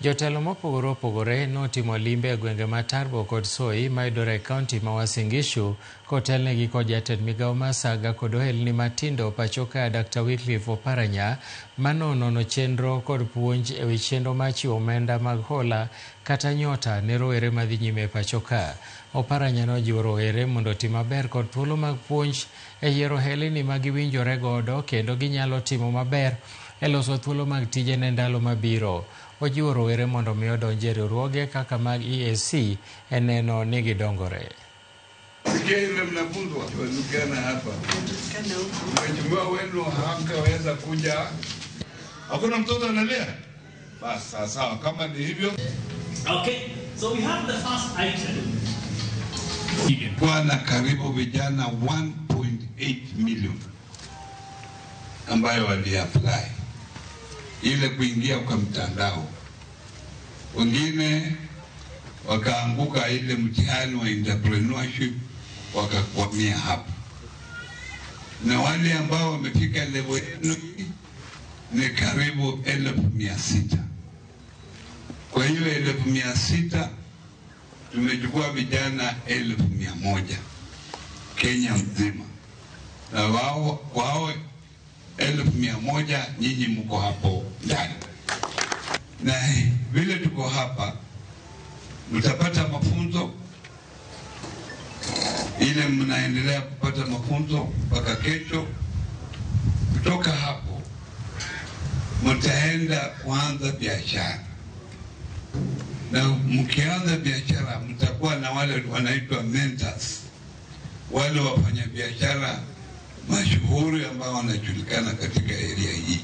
Jotelo mopogore opogore notimo limbe e gwenge ma Turbo kod Soy mayudore e kaunti ma Uasin Gishu kotelnegi kod jatend migawo mar saga kod ohelni matindo pachoka Dr. Wycliffe Oparanya manonono chenro kod puonj ewi chenro mar chiwo omenda mag hola kata nyota ne rowere madhi nyime e pachoka. Oparanya nojiwo rowere mondo oti maber kod thuolo mag puonj e yiero ohelni ma giwinjore godo kendo ginyalo timo maber e loso thuolo mag tije ne ndalo mabiro. Ojiwo rowere mondo mi odonj e riwruoge kaka mag EAC e neno ni gidongore. Sikia ile mnafunzwa walikana hapa, mheshimiwa wenu hankaweza kuja, hakuna mtoto analia. Basi sawa sawa, kama ni hivyo. Okay, so we have the first item. Kwa na karibu vijana 1.8 million ambayo waliapply ile kuingia kwa mtandao, wengine wakaanguka ile mtihani wa entrepreneurship wakakwamia hapo, na wale ambao wamefika level yenu ni karibu 600,000. Kwa hiyo 600,000 tumechukua vijana 100,000 Kenya mzima, na wao 100,000 nyinyi mko hapo ndani, na vile tuko hapa mtapata mafunzo ile, mnaendelea kupata mafunzo mpaka kesho. Kutoka hapo mtaenda kuanza biashara, na mkianza biashara mtakuwa na wale wanaitwa mentors, wale wafanyabiashara mashuhuri ambao wanajulikana katika area hii.